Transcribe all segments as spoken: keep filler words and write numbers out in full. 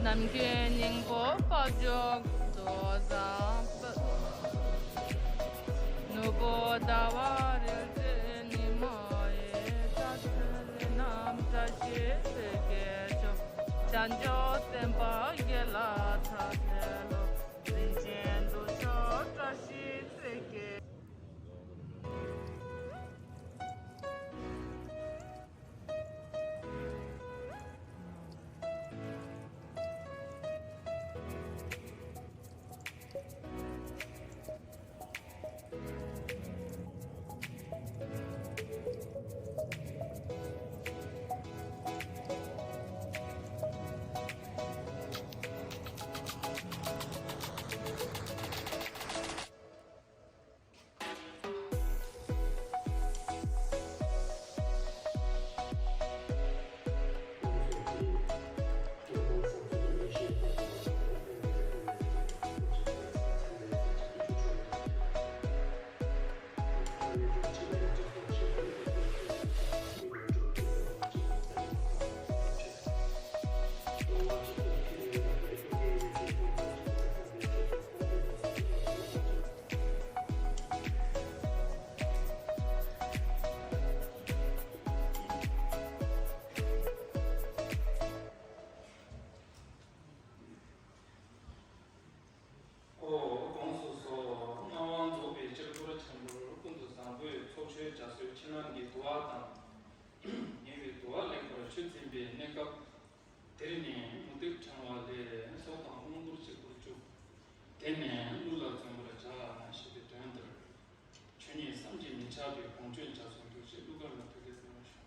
ནམ་མཁའི་སྙིང་པོ་དཔལ་འབྱོར་མདོ་བཟང་པོ། ནོར་བུ་ཟླ་བ་རིལ་བུའི་ཉི་མ་ཡིས། ལྷ་ཚེ་རིགས་རྣམས་བཀྲ་ཤིས་ཚིག་གི་མཆོག་བྱང་ཆུབ་སེམས་དཔའ་དགེ་ལ་ཕྱག་འཚལ་ལོ། རིན་ཆེན་གདུགས་མཆོག་བཀྲ་ཤིས་ཚིག་གི། ཨོ། དགོངས་སུ་གསོལ། སྔགས་དབང་རྫོགས་པའི་སྤྱན་ཕུར་ཆེན་པོར་ཀུན་ཏུ་བཟང་པོའི་ཚོགས་མཆོད་བྱ་སྲོལ་ཕྱི་ནང་གི་དུ་བ་དང་། ཉེ་བའི་དུ་བ་ལེགས་པར་ཆུད་འཛིན་པའི་གནས་སྐབས། དེར་ནི་མུ་སྟེགས་ཕྲེང་བ་ལས་ཚོགས་དང་དབང་བསྐུར་གཅིག་པུར་བཅུག་དེ་ནས་གླུ་ལ་བརྩོན་པར་བྱ་ཞེས་པའི་དོན་ལྟར། ཆོས་ཉིད་བསམ་གྱིས་མི་ཁྱབ་པའི་དགོངས་སྤྱོད་འཇའ་ཚོན་འདུ་ཤེས་གླུ་གར་ལ་ཐུགས་རྗེ་གནང་ཞུ།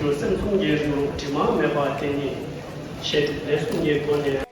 རྒྱུ་སེམས་གསུམ་གྱི་རིང་ལུགས་དྲི་མ་མེད་པ་དེ་ཉིད་བཤད་སྒྲུབ་ལས་གསུམ་གྱི་སྒོ་ནས།